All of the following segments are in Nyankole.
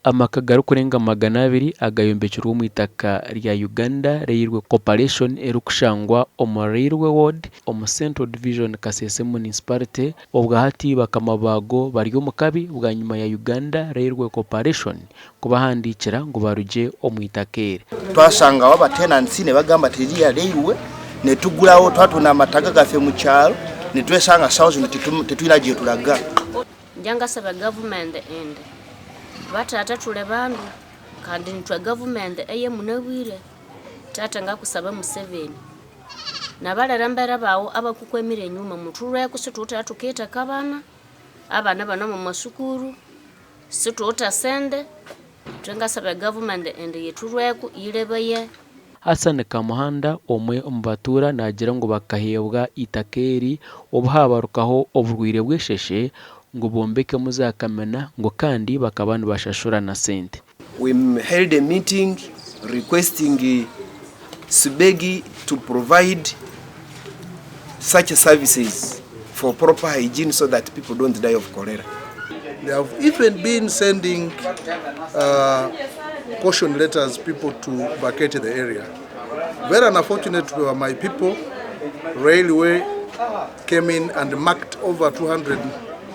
Amaka garikurenga 200 agayombekirwe omu itaka rya Uganda Railway Corporation erikushangwa omu Railway Ward omu Central Division Kasese Municipality obwahati bakama baago bari omu kabi bwanyima ya Uganda Railway Corporation kubahandiikira ngu barugye omu itaka eri. Twashangaho aba tenants nibagamba ati ririya railway netuguraho twatunda amataka gaffe mukyaro nitweshanga sawa zinu titwine agyeturaga. Ngya ngasaba gavumenti endi, Bataata turi bandu kandi nitwe gavumenti ey'emunabwire. Taata ngakusaba Museveni na barera mbera bawu abakukwemire enyuma muturweku situta tukiitaka abana, abana bane omu masukuru, situta sente, itwe ngasaba gavumenti endi yiturweku yirebeye. Hassan Kamuhanda omwe omu batuura naagira ngu bakaheebwa eitaka eri obu haabarukaho oburwaire bw'esheshe ngu bombekemu za kamina ngu kandi bakaba nibashashura na sente. We held a meeting requesting Sibegi to provide such services for proper hygiene so that people don't die of cholera. They have even been sending caution letters people to vacate the area. Very unfortunate for my people, railway came in and marked over 200,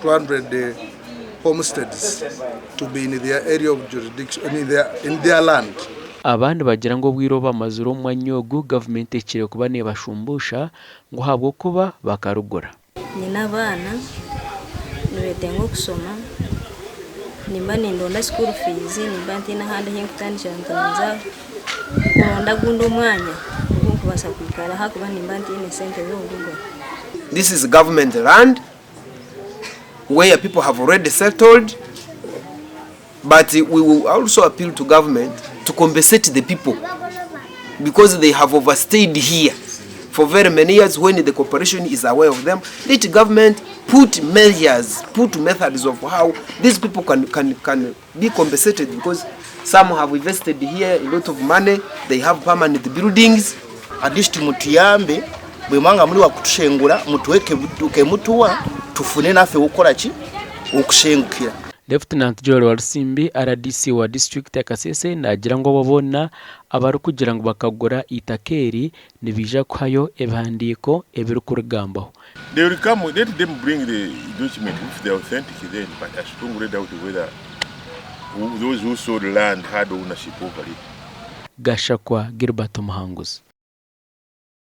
200 homesteads to be in their area of jurisdiction, in their land. Aba nibagira ngu obwire obu bamazire omu mwanya ogu, gavumenti ehikire kuba nebashumbuusha ngu ahabw'okuba bakarugura. Nyine abaana nibetenga okushoma, nimba nindonda school fees nimba ntaine ahandi ahu nkutandikira nti ninza kuronda ogundi omwanya ogu nkubaasa kwikara ahakuba nimba ntaine sente z'okugugura. This is government land where people have already settled but we will also appeal to government to compensate the people because they have overstayed here for very many years when the corporation is aware of them. Let government put measures, put methods of how these people can be compensated because some have invested here a lot of money, they have permanent buildings. At least mutuyambe bwemwanga muri wakutushengura mutuhe kemutuwa tufune nafe wokukora ki wokushengukira. Lieutenant Joel Walusimbi, rdc wa disiturikiti ya Kasese naagira ngu abo boona abarikugira ngu bakagura eitaka eri nibaija kuhayo ebihandiiko ebirikurigambaho. They will come, let them bring the document if they are authentic then, but I strongly doubt whether those who sold land had ownership over it. Gashakwa Gilbert Omuhanguzi.